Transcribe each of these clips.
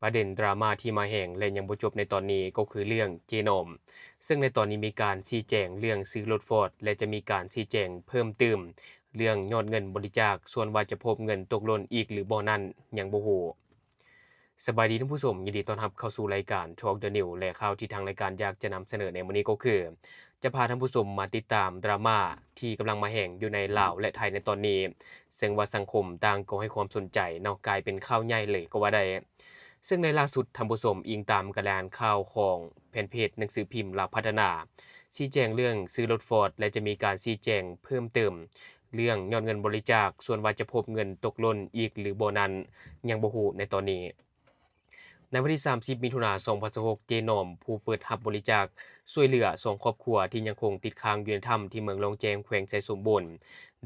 ປະເດັນດຣາມາທີ່ມາແຮງ ແລະ ຍັງບໍ່ຈົບໃນຕອນນີ້ ກໍຄືເລື່ອງເຈໜອມ ເຊິ່ງໃນຕອນນີ້ມີການຊີ້ແຈງເລື່ອງຊື້ລົດຟອດ ແລະ ຈະມີການຊີ້ແຈງເພີ່ມຕື່ມເລື່ອງຍອດເງິນບໍລິຈາກ, ສ່ວນວ່າຈະພົບເງິນຕົກຫຼົ່ນອີກຫຼືບໍ່ນັ້ນ ຍັງບໍ່ຮູ້. ສະບາຍດີທ່ານຜູ້ຊົມ, ຍິນດີຕ້ອນຮັບເຂົ້າສູ່ລາຍການ Talk the News ແລະ ຂ່າວທີ່ທາງລາຍການຢາກຈະນຳສະເໜີໃນມື້ນີ້ກໍຄື ຈະພາທ່ານຜູ້ຊົມມາຕິດຕາມດຣາມາທີ່ກຳລັງມາແຮງຢູ່ໃນລາວ ແລະ ໄທໃນຕອນນີ້, ເຊິ່ງວ່າສັງຄົມຕ່າງກໍໃຫ້ຄວາມສົນໃຈເນາະ, ກາຍເປັນຂ່າວໃຫຍ່ເລີຍກໍວ່າໄດ້. ເຊິ່ງໃນລ່າສຸດທ່ານຜູ້ຊົມ, ອີງຕາມການລາຍງານຂ່າວຂອງແຟນເພຈໜັງສືພິມລາວພັດທະນາ, ຊີ້ແຈງເລື່ອງຊື້ລົດຟອດ ແລະ ຈະມີການຊີ້ແຈງເພີ່ມເຕີມ ເລື່ອງຍອດເງິນບໍລິຈາກ, ສ່ວນວ່າຈະພົບເງິນຕົກຫຼົ່ນອີກຫຼືບໍ່ນັ້ນ ຍັງບໍ່ຮູ້ໃນຕອນນີ້. ໃນວັນທີສາມສິບ ມິຖຸນາ ສອງພັນຊາວຫົກ, ເຈໜອມ ຜູ້ເປີດຮັບບໍລິຈາກຊ່ວຍເຫຼືອສອງຄອບຄົວທີ່ຍັງຄົງຕິດຄ້າງຢູ່ໃນຖ້ຳທີ່ເມືອງລ້ອງແຈ້ງ ແຂວງໄຊສົມບູນ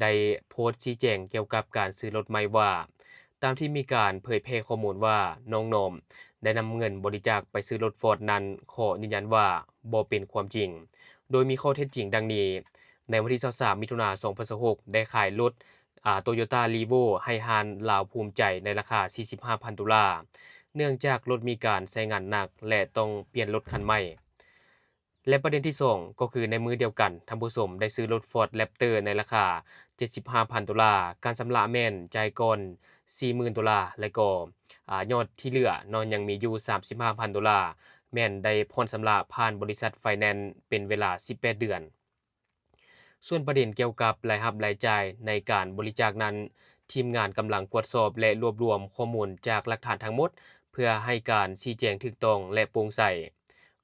ໄດ້ໂພສต์ຊີ້ແຈງກ່ຽວກັບການຊື້ລົດໃໝ່ວ່າ, ຕາມທີ່ມີການເຜີຍແຜ່ຂໍ້ມູນວ່າ ນ້ອງໜອມໄດ້ນຳເງິນບໍລິຈາກໄປຊື້ລົດຟອດນັ້ນ, ຂໍຢືນຢັນວ່າບໍ່ເປັນຄວາມຈິງ, ໂດຍມີຂໍ້ເທັດຈິງດັ່ງນີ້. ໃນວັນທີຊາວສາມ ມິຖຸນາ ສອງພັນຊາວຫົກ ໄດ້ຂາຍລົດ ອາ ໂຕໂຢຕ້າ ຣີໂວ້ ໃຫ້ຮ້ານລາວພູມໃຈໃນລາຄາສີ່ສິບຫ້າພັນໂດລາ, ເນື່ອງຈາກລົດມີການໃຊ້ງານໜັກ ແລະ ຕ້ອງປ່ຽນລົດຄັນໃໝ່. ແລະ ປະເດັນທີສອງ ກໍຄືໃນມື້ດຽວກັນ, ທ່ານຜູ້ຊົມໄດ້ຊື້ລົດຟອດແຣັບເຕີໃນລາຄາເຈັດສິບຫ້າພັນໂດລາ, ການຊຳລະແມ່ນຈ່າຍກ່ອນສີ່ໝື່ນໂດລາ ແລະ ກໍ ອາ ຍອດທີ່ເຫຼືອເນາະ ຍັງມີຢູ່ສາມສິບຫ້າພັນໂດລາ ແມ່ນໄດ້ຜ່ອນຊຳລະຜ່ານບໍລິສັດໄຟແນນເປັນເວລາສິບແປດເດືອນ. ສ່ວນປະເດັນກ່ຽວກັບລາຍຮັບລາຍຈ່າຍໃນການບໍລິຈາກນັ້ນ, ທີມງານກຳລັງກວດສອບ ແລະ ລວບລວມຂໍ້ມູນຈາກຫຼັກຖານທັງໝົດ ເພື່ອໃຫ້ການຊີ້ແຈງຖືກຕ້ອງ ແລະ ໂປ່ງໃສ.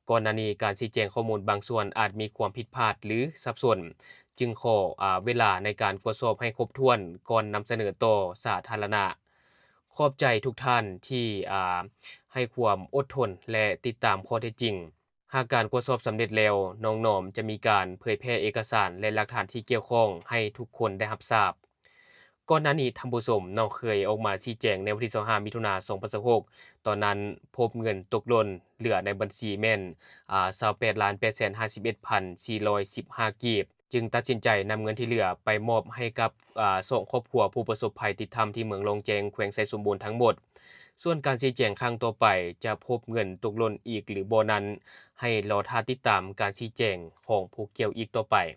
ກ່ອນໜ້ານີ້ການຊີ້ແຈງຂໍ້ມູນບາງສ່ວນອາດມີຄວາມຜິດພາດ ຫຼື ສັບສົນ, ຈຶ່ງຂໍ ອາ ເວລາໃນການກວດສອບໃຫ້ຄົບຖ້ວນກ່ອນນຳສະເໜີຕໍ່ສາທາລະນະ. ຂອບໃຈທຸກທ່ານທີ່ ອາ ໃຫ້ຄວາມອົດທົນ ແລະ ຕິດຕາມຂໍ້ເທັດຈິງ. ຫາກການກວດສອບສຳເລັດແລ້ວ, ນ້ອງໜອມຈະມີການເຜີຍແຜ່ເອກະສານ ແລະ ຫຼັກຖານທີ່ກ່ຽວຂ້ອງໃຫ້ທຸກຄົນໄດ້ຮັບຊາບ. ກ່ອນໜ້ານີ້ທ່ານຜູ້ຊົມເນາະ ເຄີຍອອກມາຊີ້ແຈງໃນວັນທີຊາວຫ້າ ມິຖຸນາ ສອງພັນຊາວຫົກ, ຕອນນັ້ນພົບເງິນຕົກຫຼົ່ນເຫຼືອໃນບັນຊີແມ່ນ ອາ ຊາວແປດລ້ານແປດແສນຫ້າສິບເອັດພັນສີ່ຮ້ອຍສິບຫ້າກີບ, ຈຶ່ງຕັດສິນໃຈນຳເງິນທີ່ເຫຼືອໄປມອບໃຫ້ກັບ ອາ ສອງຄອບຄົວຜູ້ປະສົບໄພຕິດຖ້ຳທີ່ເມືອງລ້ອງແຈ້ງ ແຂວງໄຊສົມບູນທັງໝົດ. ສ່ວນການຊີ້ແຈງຄັ້ງຕໍ່ໄປຈະພົບເງິນຕົກຫຼົ່ນອີກຫຼືບໍ່ນັ້ນ, ໃຫ້ລໍຖ້າຕິດຕາມການຊີ້ແຈງຂອງຜູ້ກ່ຽວອີກຕໍ່ໄປ.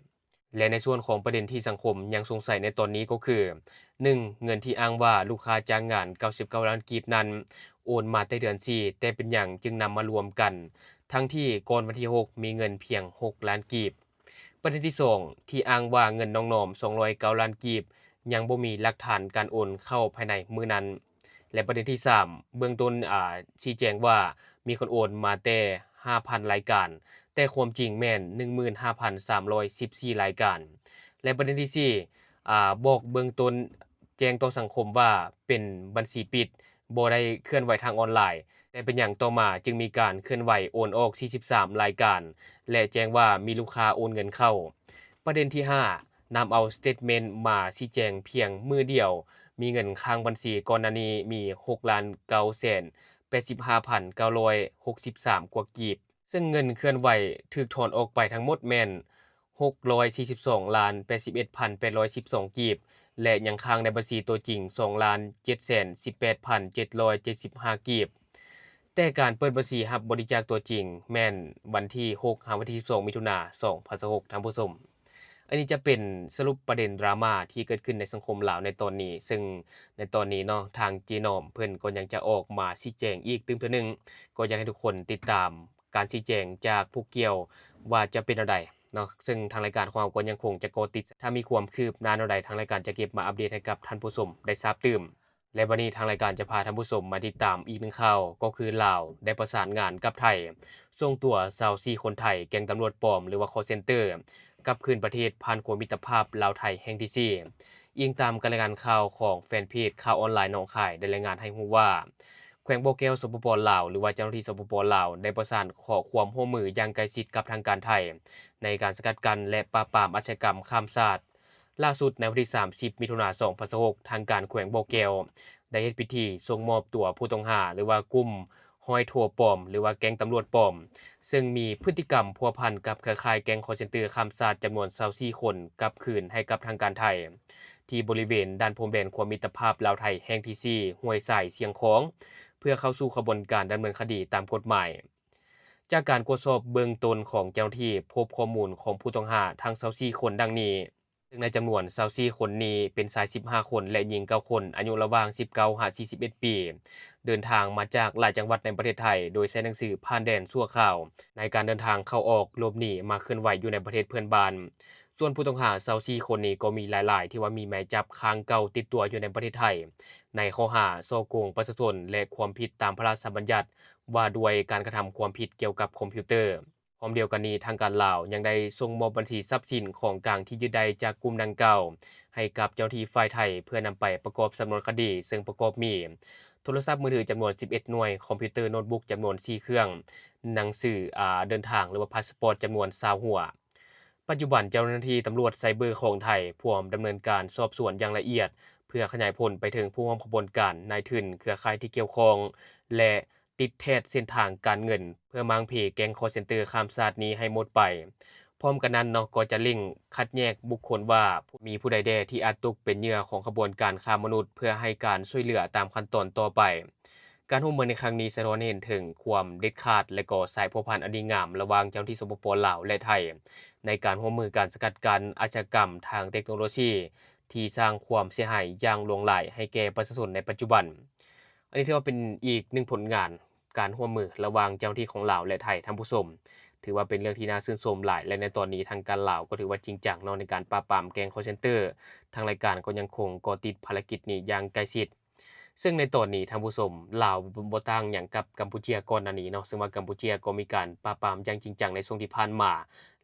ແລະ ໃນສ່ວນຂອງປະເດັນທີ່ສັງຄົມຍັງສົງໄສໃນຕອນນີ້ກໍຄື ໜຶ່ງ ເງິນທີ່ອ້າງວ່າລູກຄ້າຈ້າງງານເກົ້າສິບເກົ້າລ້ານກີບນັ້ນ ໂອນມາແຕ່ເດືອນສີ່ ແຕ່ເປັນຫຍັງຈຶ່ງນຳມາລວມກັນ ທັງທີ່ກ່ອນວັນທີຫົກມີເງິນພຽງຫົກລ້ານກີບ. ປະເດັນທີສອງ ທີ່ອ້າງວ່າເງິນນ້ອງໜອມສອງຮ້ອຍເກົ້າລ້ານກີບ ຍັງບໍ່ມີຫຼັກຖານການໂອນເຂົ້າພາຍໃນມື້ນັ້ນ. ແລະ ປະເດັນທີສາມ ເບື້ອງຕົ້ນ ອາ ຊີ້ແຈງວ່າມີຄົນໂອນມາແຕ່ຫ້າພັນລາຍການ, ແຕ່ຄວາມຈິງແມ່ນໜຶ່ງໝື່ນຫ້າພັນສາມຮ້ອຍສິບສີ່ລາຍການ. ແລະ ປະເດັນທີສີ່ ອາ ບອກເບື້ອງຕົ້ນແຈ້ງຕໍ່ສັງຄົມວ່າເປັນບັນຊີປິດ, ບໍ່ໄດ້ເຄື່ອນໄຫວທາງອອນລາຍ, ແຕ່ເປັນຫຍັງຕໍ່ມາຈຶ່ງມີການເຄື່ອນໄຫວໂອນອອກສີ່ສິບສາມລາຍການ ແລະ ແຈ້ງວ່າມີລູກຄ້າໂອນເງິນເຂົ້າ. ປະເດັນທີຫ້າ ນຳເອົາສະເຕດເມັນມາຊີ້ແຈງພຽງມື້ດຽວ, ມີເງິນຄ້າງບັນຊີກ່ອນໜ້ານີ້ມີຫົກລ້ານເກົ້າແສນແປດສິບຫ້າພັນເກົ້າຮ້ອຍຫົກສິບສາມກວ່າກີບ, ເຊິ່ງເງິນເຄື່ອນໄຫວຖືກຖອນອອກໄປທັງໝົດແມ່ນຫົກຮ້ອຍສີ່ສິບສອງລ້ານແປດສິບເອັດພັນແປດຮ້ອຍສິບສອງກີບ ແລະ ຍັງຄ້າງໃນບັນຊີຕົວຈິງສອງລ້ານເຈັດແສນສິບແປດພັນເຈັດຮ້ອຍເຈັດສິບຫ້າກີບ. ແຕ່ການເປີດບັນຊີຮັບບໍລິຈາກຕົວຈິງແມ່ນວັນທີຫົກຫາວັນທີສິບສອງ ມິຖຸນາ ສອງພັນຊາວຫົກ ທ່ານຜູ້ຊົມ. ອັນນີ້ຈະເປັນສະຫຼຸບປະເດັນດຣາມາທີ່ເກີດຂຶ້ນໃນສັງຄົມລາວໃນຕອນນີ້, ເຊິ່ງໃນຕອນນີ້ເນາະ ທາງເຈໜອມເພິ່ນກໍຍັງຈະອອກມາຊີ້ແຈງອີກຕື່ມເທື່ອໜຶ່ງ, ກໍຢາກໃຫ້ທຸກຄົນຕິດຕາມການຊີ້ແຈງຈາກຜູ້ກ່ຽວວ່າຈະເປັນແນວໃດເນາະ, ເຊິ່ງທາງລາຍການຂອງເຮົາກໍຍັງຄົງຈະເກາະຕິດ, ຖ້າມີຄວາມຄືບໜ້າແນວໃດ ທາງລາຍການຈະເກັບມາອັບເດດໃຫ້ກັບທ່ານຜູ້ຊົມໄດ້ຊາບຕື່ມ. ແລະ ບັດນີ້ທາງລາຍການຈະພາທ່ານຜູ້ຊົມມາຕິດຕາມອີກໜຶ່ງຂ່າວ, ກໍຄືລາວໄດ້ປະສານງານກັບໄທ, ສົ່ງຕົວຊາວສີ່ຄົນໄທ ແກ້ງຕຳຫຼວດປອມ ຫຼືວ່າ call center ກັບຄືນປະເທດ ຜ່ານຂົວມິດຕະພາບລາວໄທແຫ່ງທີສີ່. ອີງຕາມການລາຍງານຂ່າວຂອງແຟນເພຈຂ່າວອອນລາຍໜອງຄາຍ ໄດ້ລາຍງານໃຫ້ຮູ້ວ່າ ແຂວງບໍ່ແກ້ວ ສປປ ລາວ ຫຼືວ່າເຈົ້າໜ້າທີ່ ສປປ ລາວ ໄດ້ປະສານຂໍຄວາມຮ່ວມມືຢ່າງໃກ້ຊິດກັບທາງການໄທ ໃນການສະກັດກັ້ນ ແລະ ປາບປາມອາຊະຍາກຳຂ້າມຊາດ. ລ່າສຸດໃນວັນທີສາມສິບ ມິຖຸນາ ສອງພັນຊາວຫົກ ທາງການແຂວງບໍ່ແກ້ວໄດ້ເຮັດພິທີສົ່ງມອບຕົວຜູ້ຕ້ອງຫາ ຫຼືວ່າກຸ່ມຮ້ອຍໂທປອມ ຫຼືວ່າແກ້ງຕຳຫຼວດປອມ ເຊິ່ງມີພຶດຕິກຳພົວພັນກັບເຄືອຂ່າຍແກ້ງ call center ຂ້າມຊາດຈຳນວນຊາວສີ່ຄົນກັບຄືນໃຫ້ກັບທາງການໄທ ທີ່ບໍລິເວນດ່ານພົມແດນຂົວມິດຕະພາບລາວໄທແຫ່ງທີສີ່ ຫ້ວຍຊາຍ ຊຽງຂອງ, ເພື່ອເຂົ້າສູ່ຂະບວນການດຳເນີນຄະດີຕາມກົດໝາຍ. ຈາກການກວດສອບເບື້ອງຕົ້ນຂອງເຈົ້າໜ້າທີ່ ພົບຂໍ້ມູນຂອງຜູ້ຕ້ອງຫາທັງຊາວສີ່ຄົນດັ່ງນີ້, ເຊິ່ງໃນຈຳນວນຊາວສີ່ຄົນນີ້ເປັນຊາຍສິບຫ້າຄົນ ແລະ ຍິງເກົ້າຄົນ ອາຍຸລະຫວ່າງສິບເກົ້າຫາສີ່ສິບເອັດປີ, ເດີນທາງມາຈາກຫຼາຍຈັງຫວັດໃນປະເທດໄທ ໂດຍໃຊ້ໜັງສືຜ່ານແດນຊົ່ວຄາວ ໃນການເດີນທາງເຂົ້າອອກ, ຫຼົບໜີມາເຄື່ອນໄຫວຢູ່ໃນປະເທດເພື່ອນບ້ານ. ສ່ວນຜູ້ຕ້ອງຫາຊາວສີ່ຄົນນີ້ກໍມີຫຼາຍໆ ທີ່ວ່າມີໝາຍຈັບຄ້າງເກົ່າຕິດຕົວຢູ່ໃນປະເທດໄທ ໃນຂໍ້ຫາສໍ້ໂກງປະຊາຊົນ ແລະ ຄວາມຜິດຕາມພະລາຊະບັນຍັດວ່າດ້ວຍການກະທຳຄວາມຜິດກ່ຽວກັບຄອມພິວເຕີ. ພ້ອມດຽວກັນນີ້, ທາງການລາວຍັງໄດ້ສົ່ງມອບບັນຊີຊັບສິນຂອງກາງທີ່ຍຶດໄດ້ຈາກກຸ່ມດັ່ງກ່າວ ໃຫ້ກັບເຈົ້າໜ້າທີ່ຝ່າຍໄທ ເພື່ອນຳໄປປະກອບສຳນວນຄະດີ, ເຊິ່ງປະກອບມີ ໂທລະສັບມືຖືຈຳນວນສິບເອັດໜ່ວຍ, ຄອມພິວເຕີໂນດບຸກຈຳນວນສີ່ເຄື່ອງ, ໜັງສື ອາ ເດີນທາງ ຫຼືວ່າພາສປອດຈຳນວນຊາວຫົວ. ປັດຈຸບັນເຈົ້າໜ້າທີ່ຕຳຫຼວດໄຊເບີຂອງໄທພວມດຳເນີນການສອບສວນຢ່າງລະອຽດ ເພື່ອຂະຫຍາຍຜົນໄປເຖິງຜູ້ຮ່ວມຂະບວນການ, ນາຍທຶນ, ເຄືອຂ່າຍທີ່ກ່ຽວຂ້ອງ ແລະ ຕິດແທດເສັ້ນທາງການເງິນ ເພື່ອມ້າງເພແກ້ງຄໍເຊັນເຕີຂ້າມຊາດນີ້ໃຫ້ໝົດໄປ. ພ້ອມກັນນັ້ນເນາະ, ກໍຈະເລັ່ງຄັດແຍກບຸກຄົນວ່າ ມີຜູ້ໃດແດ່ທີ່ອາດຕົກເປັນເຫຍື່ອຂອງຂະບວນການຄ້າມະນຸດ ເພື່ອໃຫ້ການຊ່ວຍເຫຼືອຕາມຂັ້ນຕອນຕໍ່ໄປ. ການຮ່ວມມືໃນຄັ້ງນີ້ສະທ້ອນໃຫ້ເຫັນເຖິງຄວາມເດັດຂາດ ແລະ ກໍສາຍພົວພັນອັນດີງາມລະຫວ່າງເຈົ້າໜ້າທີ່ ສປປ ລາວ ແລະ ໄທ ໃນການຮ່ວມມືກັນສະກັດກັ້ນອາຊະຍາກຳທາງເຕັກໂນໂລຊີ ທີ່ສ້າງຄວາມເສຍຫາຍຢ່າງຫຼວງຫຼາຍໃຫ້ແກ່ປະຊາຊົນໃນປັດຈຸບັນ. ອັນນີ້ຖືວ່າເປັນອີກໜຶ່ງຜົນງານການຮ່ວມມືລະຫວ່າງເຈົ້າໜ້າທີ່ຂອງລາວ ແລະ ໄທ, ທ່ານຜູ້ຊົມ. ຖືວ່າເປັນເລື່ອງທີ່ໜ້າຊື່ນຊົມຫຼາຍ ແລະ ໃນຕອນນີ້ທາງການລາວກໍຖືວ່າຈິງຈັງເນາະ ໃນການປາບປາມແກ້ງຄໍເຊັນເຕີ. ທາງລາຍການກໍຍັງຄົງເກາະຕິດພາລະກິດນີ້ຢ່າງໃກ້ຊິດ. ເຊິ່ງໃນຕອນນີ້ທ່ານຜູ້ຊົມ, ລາວບໍ່ຕ່າງຫຍັງກັບກຳປູເຈຍກ່ອນໜ້ານີ້ເນາະ, ເຊິ່ງວ່າກຳປູເຈຍກໍມີການປາບປາມຢ່າງຈິງຈັງໃນຊ່ວງທີ່ຜ່ານມາ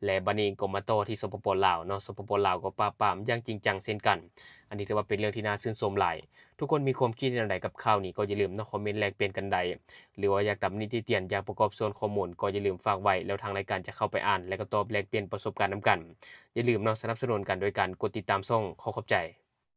ແລະ ບັດນີ້ກໍມາຕໍ່ທີ່ ສປປ ລາວເນາະ, ສປປ ລາວກໍປາບປາມຢ່າງຈິງຈັງເຊັ່ນກັນ. ອັນນີ້ຖືວ່າເປັນເລື່ອງທີ່ໜ້າຊື່ນຊົມຫຼາຍ. ທຸກຄົນມີຄວາມຄິດເຫັນແນວໃດກັບຂ່າວນີ້ ກໍຢ່າລືມເນາະ ຄອມເມັນແລກປ່ຽນກັນໄດ້ ຫຼືວ່າຢາກຕຳໜິຕິຕຽນ, ຢາກປະກອບສ່ວນຂໍ້ມູນ ກໍຢ່າລືມຝາກໄວ້ ແລ້ວທາງລາຍການຈະເຂົ້າໄປອ່ານ ແລະ ກໍຕອບແລກປ່ຽນປະສົບການນຳກັນ. ຢ່າລືມເນາະ ສະໜັບສະໜູນກັນໂດຍການກົດຕິດຕາມຊ່ອງ. ຂໍຂອບໃຈ.